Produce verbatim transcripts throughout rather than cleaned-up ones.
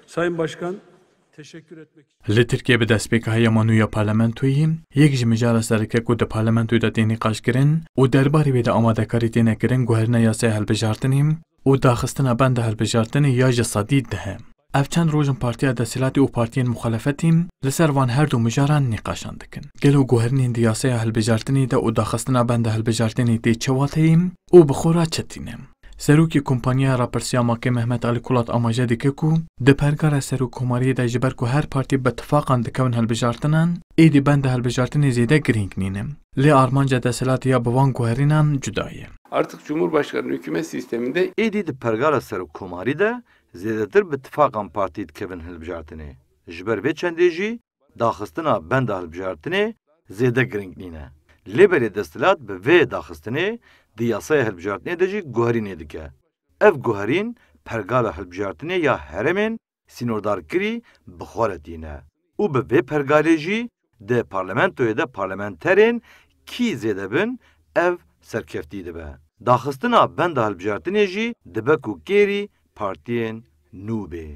Sayın Başkan, teşekkür etmek istiyorum. Li Tirkiye bi destpêka heyama nû ya parlamentoyê, yek ji mijara sereke ku di parlamentoyê de tê nîqaşkirin û derbarê wê de amadekarî têne kirin, guherîna yasaya hilbijartinê û daxistina benda hilbijartinê ya ji sedî deh e. Ev çend roj in partiya desthilatê û partiyên muxalefetî li ser van her du mijaran nîqaşan dikin. Gelo guherînên di yasaya hilbijartinê de û daxistina benda hilbijartinê tê çi wateyê û bi xwe re çi tîne? Serokê Kompaniya Rapirsiya Makê Mehmet Alî Kulat amaje dike ku di pergala serokkomariyê de ji ber ku her partî bi tifaqan dikevin hilbijartinan, êdî benda hilbijartinê zêde girîng nîne. Lê armanca desthilatê ya bi van guherînan cuda ye. Artık Cumhurbaşkanı hükümet sisteminde Êdî di pergala serokkomarî de zêdetir bi tifaqan partî dikevin hilbijartinê. Ji ber vê çendê jî daxistina benda hilbijartinê zêde girîng nîne. Lê belê desthilat bi vê daxistinê di yasaya hilbijartinê de jî guherînê dike. Ev guherîn pergala hilbijartinê ya herêmên sînordarkirî bi xwe re tîne û bi vê pergalê jî di parlamentoyê de parlamenterên kî zêde bin ev serkeftî dibe. Daxistina benda hilbijartinê jî dibe ku kêrî partiyên nû bê.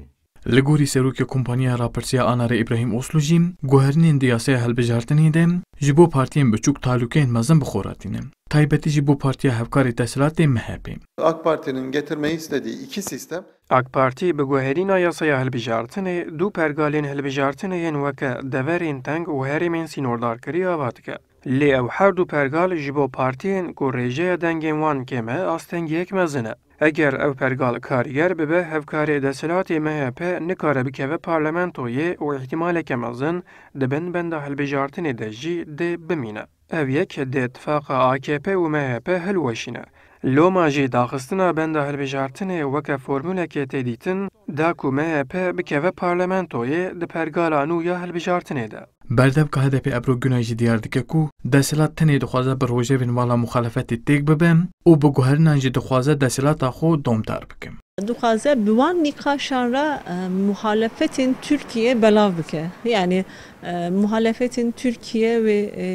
Li gorî serokê Kompaniya Rapirsiya Anarê Îbrahîm Oslu jî, guherînên di yasaya hilbijartinê de ji bo partiyên biçûk talûkeyên mezin bi xwe re tîne. Taybetî jî bo partiya hevkarê desthilatê M H P. AK Parti'nin getirmeyi istediği iki sistem. AK Partî bi guherîna yasaya hilbijartinê du pergalên hilbijartinê yên weke deverên teng û herêmên sînordarkirî ava dike. Lê ew her du pergal ji bo partiyên ku rêjeya dengên wan kêm e, astengiyek mezin e. Eger ev pergal karîger bibe, hevkarê desthilatê M H P nikare bikeve parlamentoyê û îhtîmaleke mezin di bin benda hilbijartinê de jî dê bimîne. Ev yek dê tifaqa A K P û M H P hilweşîne. Loma jî daxistina benda hilbijartinê weke formûlekê tê dîtin, da ku M H P bikeve parlamentoyê di pergala nû ya hilbijartinê de. Berdevka H D P Ebru Günay jî diyar dike ku desthilat tenê dixwaze bi rojevên vala muxalefetê têk bibe û bi guherinan jî dixwaze desthilata xwe domdar bike. Dixwaze bi wan nîqaşan re, e, muhalefetên Tirkiye belav bike. Yanî, e, muhalefetên Tirkiye wê, e,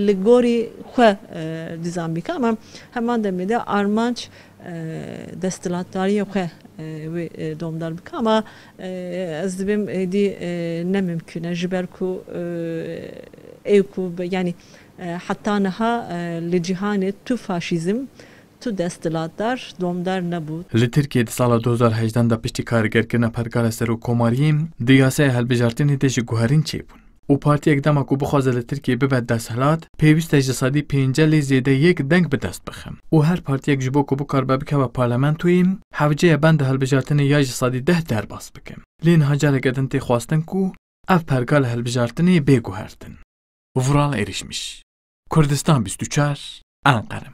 li gorî xwe, e, dizan bike, ama heman demê de armanc, e, desthilatdariya xwe, e, wê, e, domdar bike. Ama, e, ez dibêm êdî, e, ne mimkûn e, ji ber ku, e, ê ku be-, yanî, e, heta niha, e, li cîhanê tu faşîzm, tu desthilatdar domdar nebû. Li Tirkiyê di sala du hazar hejdeh de piştî karîgerkirina pergala serokkomariyê di yasaya hilbijartinê de jî guherîn çêbûn û partiyek dema ku bixwaze li Tirkiyê bibe desthilat, pêwîst e ji sedî pêncî lê zêde yek deng bi dest bixe û her partiyek ji bo ku bikaribe bikeve parlamentoyê, hewceye benda hilbijartinê ya ji sedî deh derbas bike. Lê niha careke din tê xwestin ku ev pergala hilbijartinê bê guhertin. Vural Erişmiş, Kurdistan bîst û çar, Enqere.